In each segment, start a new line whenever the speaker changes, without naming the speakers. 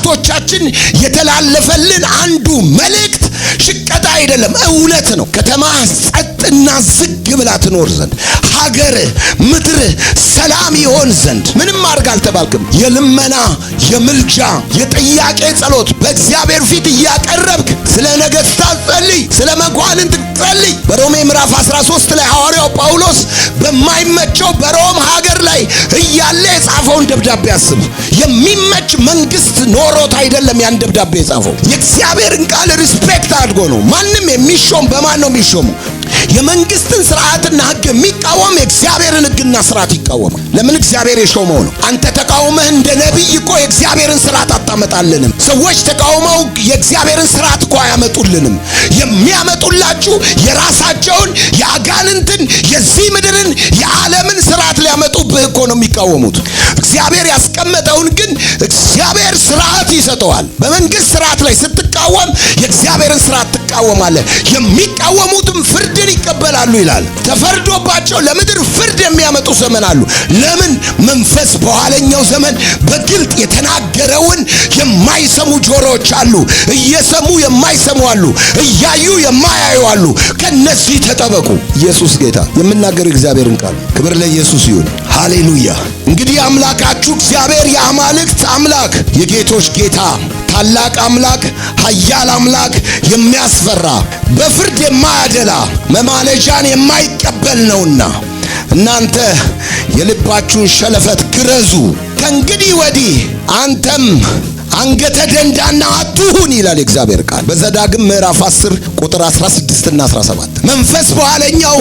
ከአባቶቻችን የተላለፈልን አንዱ መልእክት ሽቀጣ አይደለም፣ እውነት ነው። ከተማ ጸጥና ዝግ ብላ ትኖር ዘንድ፣ ሀገር ምድር ሰላም ይሆን ዘንድ ምንም አድርግ አልተባልክም። የልመና፣ የምልጃ፣ የጥያቄ ጸሎት በእግዚአብሔር ፊት እያቀረብክ ስለ ነገሥታት ጸልይ፣ ስለ መኳንንት ጸልይ። በሮሜ ምዕራፍ 13 ላይ ሐዋርያው ጳውሎስ በማይመቸው በሮም ሀገር ላይ እያለ የጻፈውን ደብዳቤ አስብ። የሚመች መንግስት ኖሮት አይደለም ያን ደብዳቤ የጻፈው። የእግዚአብሔርን ቃል respect አድርጎ ነው። ማንም የሚሾም በማን ነው የሚሾመው? የመንግስትን ስርዓትና ህግ የሚቃወም የእግዚአብሔርን ህግና ስርዓት ይቃወማል። ለምን? እግዚአብሔር የሾመው ነው። አንተ ተቃውመህ እንደ ነቢይ እኮ የእግዚአብሔርን ስርዓት አታመጣልንም። ሰዎች ተቃውመው የእግዚአብሔርን ስርዓት እኮ አያመጡልንም። የሚያመጡላችሁ የራሳቸውን፣ የአጋንንትን፣ የዚህ ምድርን፣ የዓለምን ስርዓት ሊያመጡብህ እኮ ነው የሚቃወሙት። እግዚአብሔር ያስቀመጠውን ግን እግዚአብሔር ስርዓት ይሰጠዋል። በመንግስት ስርዓት ላይ ስትቃወም የእግዚአብሔርን ስርዓት ትቃወማለህ። የሚቃወሙትም ፍርድን ይቀበላሉ ይላል። ተፈርዶባቸው ለምድር ፍርድ የሚያመጡ ዘመን አሉ። ለምን? መንፈስ በኋለኛው ዘመን በግልጥ የተናገረውን የማይሰሙ ጆሮዎች አሉ። እየሰሙ የማይሰሙ አሉ። እያዩ የማያዩ አሉ። ከነዚህ ተጠበቁ። ኢየሱስ ጌታ። የምናገረው እግዚአብሔርን ቃል። ክብር ለኢየሱስ ይሁን። ሃሌሉያ። እንግዲህ አምላካችሁ እግዚአብሔር የአማልክት አምላክ፣ የጌቶች ጌታ፣ ታላቅ አምላክ፣ ኃያል አምላክ፣ የሚያስፈራ፣ በፍርድ የማያደላ፣ መማለጃን የማይቀበል ነውና እናንተ የልባችሁን ሸለፈት ግረዙ። ከእንግዲህ ወዲህ አንተም አንገተ ደንዳና አትሁን ይላል የእግዚአብሔር ቃል በዘዳግም ምዕራፍ 10 ቁጥር 16 እና 17። መንፈስ በኋለኛው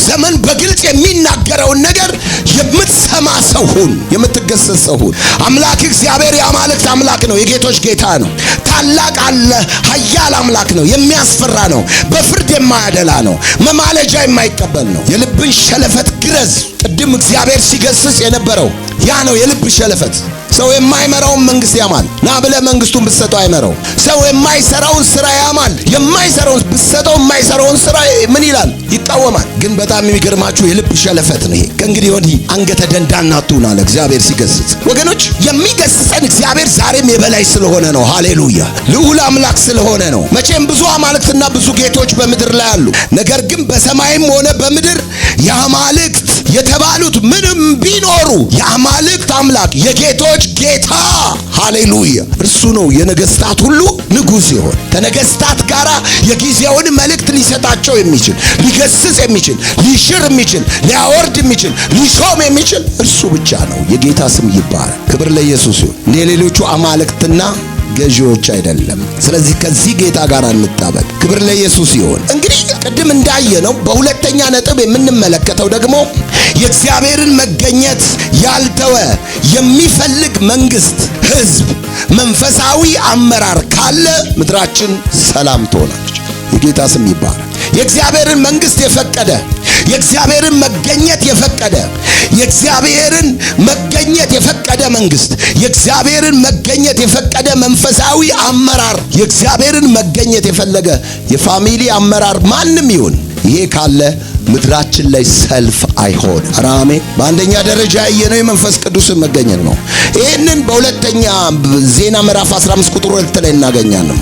ዘመን በግልጽ የሚናገረውን ነገር የምትሰማ ሰው ሁን፣ የምትገሰጽ ሰው ሁን። አምላክ እግዚአብሔር የአማልክት አምላክ ነው፣ የጌቶች ጌታ ነው። ታላቅ አለ ኃያል አምላክ ነው፣ የሚያስፈራ ነው፣ በፍርድ የማያደላ ነው፣ መማለጃ የማይቀበል ነው። የልብን ሸለፈት ግረዝ። ቅድም እግዚአብሔር ሲገስጽ የነበረው ያ ነው፣ የልብ ሸለፈት። ሰው የማይመራውን መንግስት ያማል። ና ብለህ መንግስቱን ብትሰጠው አይመራው። ሰው የማይሰራውን ስራ ያማል። የማይሰራውን ብትሰጠው የማይሰራውን ስራ ምን ይላል? ይቃወማል። ግን በጣም የሚገርማችሁ የልብ ሸለፈት ነው ይሄ። ከእንግዲህ ወዲህ አንገተ ደንዳና አትሁን አለ እግዚአብሔር ሲገስጽ። ወገኖች፣ የሚገስጸን እግዚአብሔር ዛሬም የበላይ ስለሆነ ነው። ሃሌሉያ! ልዑል አምላክ ስለሆነ ነው። መቼም ብዙ አማልክትና ብዙ ጌቶች በምድር ላይ አሉ። ነገር ግን በሰማይም ሆነ በምድር የአማልክት የተባሉት ምንም ቢኖሩ የአማልክት አምላክ፣ የጌቶች ጌታ፣ ሃሌሉያ፣ እርሱ ነው የነገስታት ሁሉ ንጉሥ ይሆን። ከነገስታት ጋር የጊዜውን መልእክት ሊሰጣቸው የሚችል፣ ሊገስጽ የሚችል፣ ሊሽር የሚችል፣ ሊያወርድ የሚችል፣ ሊሾም የሚችል እርሱ ብቻ ነው። የጌታ ስም ይባረክ። ክብር ለኢየሱስ ይሁን። እንደ ሌሎቹ አማልክትና ገዢዎች አይደለም። ስለዚህ ከዚህ ጌታ ጋር እንጣበቅ። ክብር ለኢየሱስ ይሁን። እንግዲህ ቅድም እንዳየነው በሁለተኛ ነጥብ የምንመለከተው ደግሞ የእግዚአብሔርን መገኘት ያልተወ የሚፈልግ መንግስት፣ ህዝብ፣ መንፈሳዊ አመራር ካለ ምድራችን ሰላም ትሆናለች። የጌታ ስም ይባረክ። የእግዚአብሔርን መንግስት የፈቀደ፣ የእግዚአብሔርን መገኘት የፈቀደ፣ የእግዚአብሔርን መገኘት የፈቀደ መንግስት፣ የእግዚአብሔርን መገኘት የፈቀደ መንፈሳዊ አመራር፣ የእግዚአብሔርን መገኘት የፈለገ የ family አመራር ማንም ይሁን፣ ይሄ ካለ ምድራችን ላይ ሰልፍ አይሆን። ራሜ በአንደኛ ደረጃ ያየነው የመንፈስ ቅዱስን መገኘት ነው። ይህንን በሁለተኛ ዜና ምዕራፍ 15 ቁጥር 2 ላይ እናገኛለን።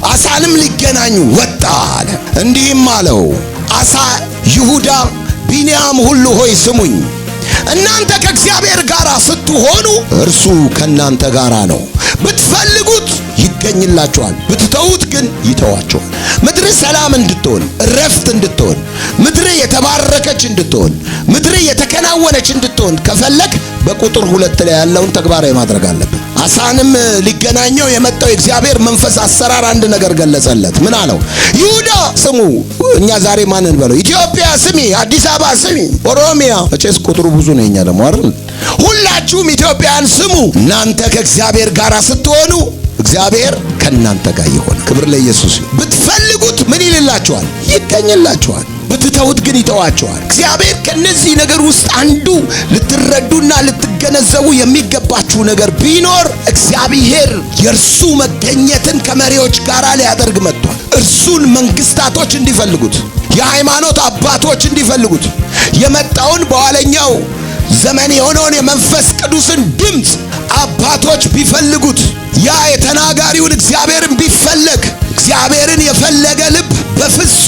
አሳንም ሊገናኝ ወጣ አለ፣ እንዲህም አለው፣ አሳ፣ ይሁዳ፣ ቢንያም ሁሉ ሆይ ስሙኝ። እናንተ ከእግዚአብሔር ጋር ስትሆኑ እርሱ ከእናንተ ጋር ነው። ብትፈልጉት ይገኝላችኋል፣ ብትተዉት ግን ይተዋችኋል። ምድር ሰላም እንድትሆን፣ እረፍት እንድትሆን፣ ምድር የተባረከች እንድትሆን፣ ምድር የተከናወነች እንድትሆን ከፈለግ በቁጥር 2 ላይ ያለውን ተግባራዊ ማድረግ አለብን። አሳንም ሊገናኘው የመጣው የእግዚአብሔር መንፈስ አሰራር አንድ ነገር ገለጸለት። ምን አለው? ይሁዳ ስሙ፣ እኛ ዛሬ ማንን በለው? ኢትዮጵያ ስሚ፣ አዲስ አበባ ስሚ፣ ኦሮሚያ፣ መቼስ ቁጥሩ ብዙ ነው የኛ ደግሞ አይደል? ሁላችሁም ኢትዮጵያን ስሙ። እናንተ ከእግዚአብሔር ጋር ስትሆኑ እግዚአብሔር ከእናንተ ጋር ይሆናል። ክብር ለኢየሱስ ይሁን። ብትፈልጉት ምን ይልላችኋል? ይገኝላችኋል። ብትተውት ግን ይተዋቸዋል። እግዚአብሔር ከነዚህ ነገር ውስጥ አንዱ ልትረዱና ልትገነዘቡ የሚገባችሁ ነገር ቢኖር እግዚአብሔር የእርሱ መገኘትን ከመሪዎች ጋር ሊያደርግ መጥቷል። እርሱን መንግስታቶች እንዲፈልጉት፣ የሃይማኖት አባቶች እንዲፈልጉት፣ የመጣውን በኋለኛው ዘመን የሆነውን የመንፈስ ቅዱስን ድምፅ አባቶች ቢፈልጉት ያ የተናገረውን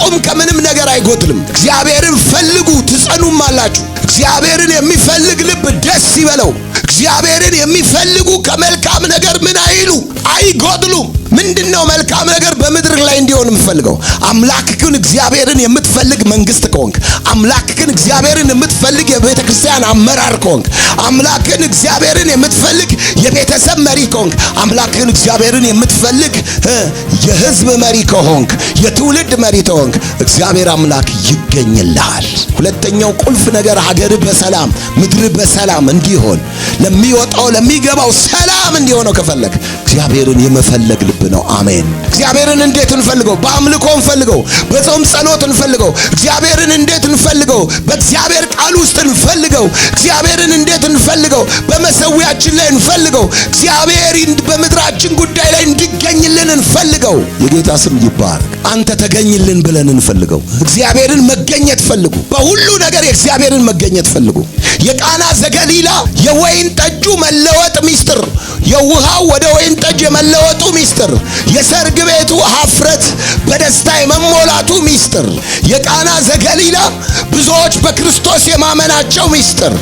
በፍጹም ከምንም ነገር አይጎድልም። እግዚአብሔርን ፈልጉ ትጸኑም አላችሁ። እግዚአብሔርን የሚፈልግ ልብ ደስ ይበለው። እግዚአብሔርን የሚፈልጉ ከመልካም ነገር ምን አይሉ አይጎድሉም። ምንድነው መልካም ነገር በምድር ላይ እንዲሆን የምፈልገው? አምላክህን እግዚአብሔርን የምትፈልግ መንግስት ከሆንክ፣ አምላክህን እግዚአብሔርን የምትፈልግ የቤተ ክርስቲያን አመራር ከሆንክ፣ አምላክህን እግዚአብሔርን የምትፈልግ የቤተሰብ መሪ ከሆንክ፣ አምላክህን እግዚአብሔርን የምትፈልግ የህዝብ መሪ ከሆንክ፣ የትውልድ መሪ ከሆንክ እግዚአብሔር አምላክ ይገኝልሃል። ሁለተኛው ቁልፍ ነገር ሀገር በሰላም ምድር በሰላም እንዲሆን ለሚወጣው ለሚገባው ሰላም እንዲሆነው ከፈለግ እግዚአብሔርን የመፈለግ ልብ ነው። አሜን። እግዚአብሔርን እንዴት እንፈልገው? በአምልኮ እንፈልገው፣ በጾም ጸሎት እንፈልገው። እግዚአብሔርን እንዴት እንፈልገው? በእግዚአብሔር ቃል ውስጥ እንፈልገው። እግዚአብሔርን እንዴት እንፈልገው? በመሰዊያችን ላይ እንፈልገው። እግዚአብሔር በምድራችን ጉዳይ ላይ እንዲገኝልን እንፈልገው። የጌታ ስም ይባረክ። አንተ ተገኝልን ብለን እንፈልገው። እግዚአብሔርን መገኘት ፈልጉ። በሁሉ ነገር የእግዚአብሔርን መገኘት ፈልጉ። የቃና ዘገሊላ የወይን ጠጁ መለወጥ ሚስጥር፣ የውሃው ወደ ወይን ጠጅ የመለወጡ ሚስጥር፣ የሰርግ ቤቱ ሀፍረት በደስታ የመሞላቱ ሚስጥር፣ የቃና ዘገሊላ ብዙዎች በክርስቶስ የማመናቸው ሚስጥር፣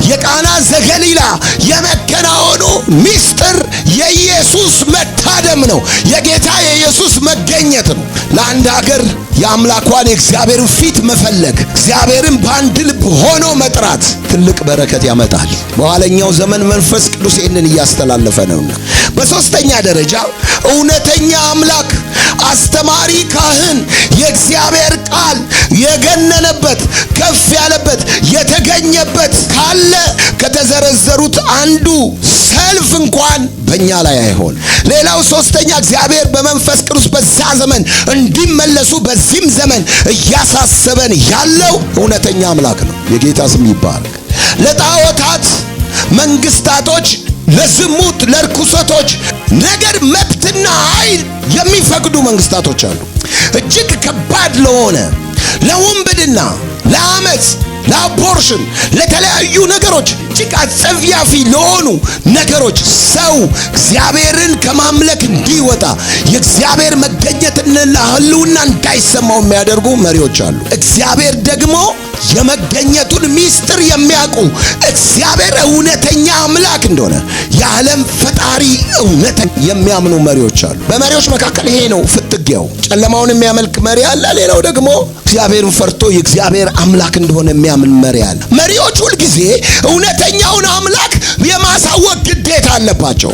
የቃና ዘገሊላ የመከናወኑ ሚስጥር የኢየሱስ መታደም ነው። የጌታ የኢየሱስ መገኘት ነው። ለአንድ ሀገር የአምላኳን የእግዚአብሔርን ፊት መፈለግ፣ እግዚአብሔርን በአንድ ልብ ሆኖ መጥራት ትልቅ በረከት ያመጣል። በኋለኛው ዘመን መንፈስ ቅዱስ ይህንን እያስተላለፈ ነውና። በሶስተኛ ደረጃ እውነተኛ አምላክ፣ አስተማሪ ካህን፣ የእግዚአብሔር ቃል የገነነበት ከፍ ያለበት የተገኘበት ካለ ከተዘረዘሩት አንዱ ሰልፍ እንኳን በእኛ ላይ አይሆን። ሌላው ሶስተኛ እግዚአብሔር በመንፈስ ቅዱስ በዛ ዘመን እንዲመለሱ በዚህም ዘመን እያሳሰበን ያለው እውነተኛ አምላክ ነው። የጌታ ስም ይባረክ። ለጣዖታት መንግስታቶች፣ ለዝሙት፣ ለርኩሰቶች ነገር መብትና ኃይል የሚፈቅዱ መንግስታቶች አሉ። እጅግ ከባድ ለሆነ ለውንብድና፣ ለአመፅ፣ ለአቦርሽን፣ ለተለያዩ ነገሮች እጅግ አጸያፊ ለሆኑ ነገሮች ሰው እግዚአብሔርን ከማምለክ እንዲወጣ የእግዚአብሔር መገኘትና ሕልውና እንዳይሰማው የሚያደርጉ መሪዎች አሉ። እግዚአብሔር ደግሞ የመገኘቱን ሚስጥር የሚያውቁ እግዚአብሔር እውነተኛ አምላክ እንደሆነ የዓለም ፈጣሪ እውነት የሚያምኑ መሪዎች አሉ። በመሪዎች መካከል ይሄ ነው ፍትጊያው። ጨለማውን የሚያመልክ መሪ አለ። ሌላው ደግሞ እግዚአብሔርን ፈርቶ የእግዚአብሔር አምላክ እንደሆነ የሚያምን መሪ አለ። መሪዎች ሁልጊዜ እውነተኛውን አምላክ የማሳወቅ ግዴታ አለባቸው።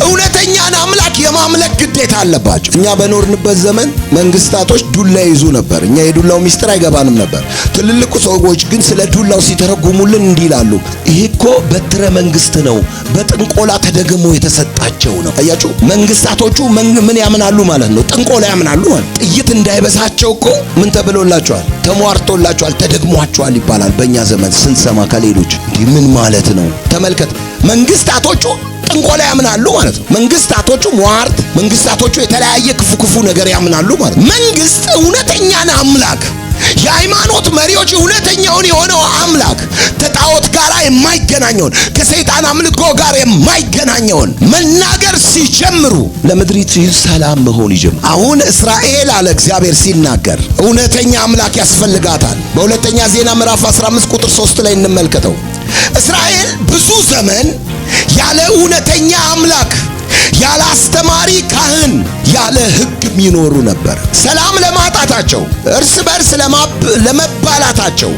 እውነተኛን አምላክ የማምለክ ግዴታ አለባቸው። እኛ በኖርንበት ዘመን መንግስታቶች ዱላ ይዙ ነበር። እኛ የዱላው ሚስጥር አይገባንም ነበር። ትልልቁ ሰዎች ግን ስለ ዱላው ሲተረጉሙልን እንዲህ ይላሉ፣ ይሄ እኮ በትረ መንግስት ነው፣ በጥንቆላ ተደግሞ የተሰጣቸው ነው። አያችሁ፣ መንግስታቶቹ ምን ያምናሉ ማለት ነው? ጥንቆላ ያምናሉ ማለት። ጥይት እንዳይበሳቸው እኮ ምን ተብሎላቸዋል? ተሟርቶላቸዋል፣ ተደግሟቸዋል ይባላል። በእኛ ዘመን ስንሰማ ከሌሎች እንዲህ ምን ማለት ነው? ተመልከት፣ መንግስታቶቹ ጥንቆላ ያምናሉ ማለት ነው። መንግስታቶቹ ሟርት፣ መንግስታቶቹ የተለያየ ክፉ ክፉ ነገር ያምናሉ ማለት ነው። መንግስት እውነተኛን አምላክ፣ የሃይማኖት መሪዎች እውነተኛውን የሆነው አምላክ ከጣዖት ጋር የማይገናኘውን ከሰይጣን አምልኮ ጋር የማይገናኘውን መናገር ሲጀምሩ ለምድሪቱ ሰላም መሆን ይጀምራል። አሁን እስራኤል አለ እግዚአብሔር ሲናገር እውነተኛ አምላክ ያስፈልጋታል። በሁለተኛ ዜና ምዕራፍ 15 ቁጥር 3 ላይ እንመልከተው። እስራኤል ብዙ ዘመን ያለ እውነተኛ አምላክ፣ ያለ አስተማሪ ካህን፣ ያለ ሕግ ይኖሩ ነበር። ሰላም ለማጣታቸው፣ እርስ በርስ ለመባላታቸው፣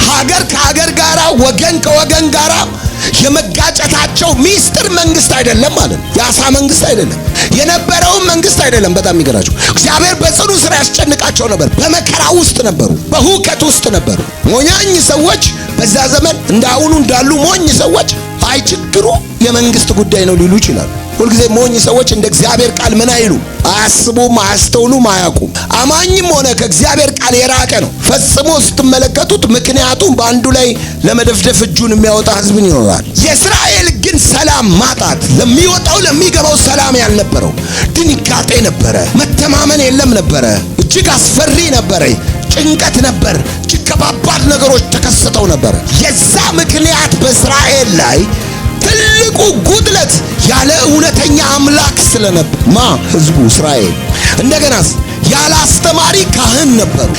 ሀገር ከሀገር ጋራ፣ ወገን ከወገን ጋራ የመጋጨታቸው ሚስጥር መንግስት አይደለም ማለት ነው። የአሳ መንግስት አይደለም፣ የነበረውን መንግስት አይደለም። በጣም የሚገራቸው እግዚአብሔር በጽኑ ስራ ያስጨንቃቸው ነበር። በመከራ ውስጥ ነበሩ፣ በሁከት ውስጥ ነበሩ። ሞኛኝ ሰዎች በዛ ዘመን እንዳሁኑ እንዳሉ ሞኝ ሰዎች አይ ችግሩ የመንግስት ጉዳይ ነው ሊሉ ይችላሉ። ሁልጊዜ ሞኝ ሰዎች እንደ እግዚአብሔር ቃል ምን አይሉ አያስቡም፣ አያስተውሉም፣ አያውቁም። አማኝም ሆነ ከእግዚአብሔር ቃል የራቀ ነው ፈጽሞ ስትመለከቱት። ምክንያቱም በአንዱ ላይ ለመደፍደፍ እጁን የሚያወጣ ህዝብን ይኖራል። የእስራኤል ግን ሰላም ማጣት ለሚወጣው ለሚገባው ሰላም ያልነበረው ድንጋጤ ነበረ። መተማመን የለም ነበረ። እጅግ አስፈሪ ነበረ። ጭንቀት ነበር። እጅግ ከባባድ ነገሮች ተከስተው ነበር። የዛ ምክንያት በእስራኤል ላይ ትልቁ ጉድለት ያለ እውነተኛ አምላክ ስለነበር ማ ህዝቡ እስራኤል እንደገናስ ያለ አስተማሪ ካህን ነበሩ።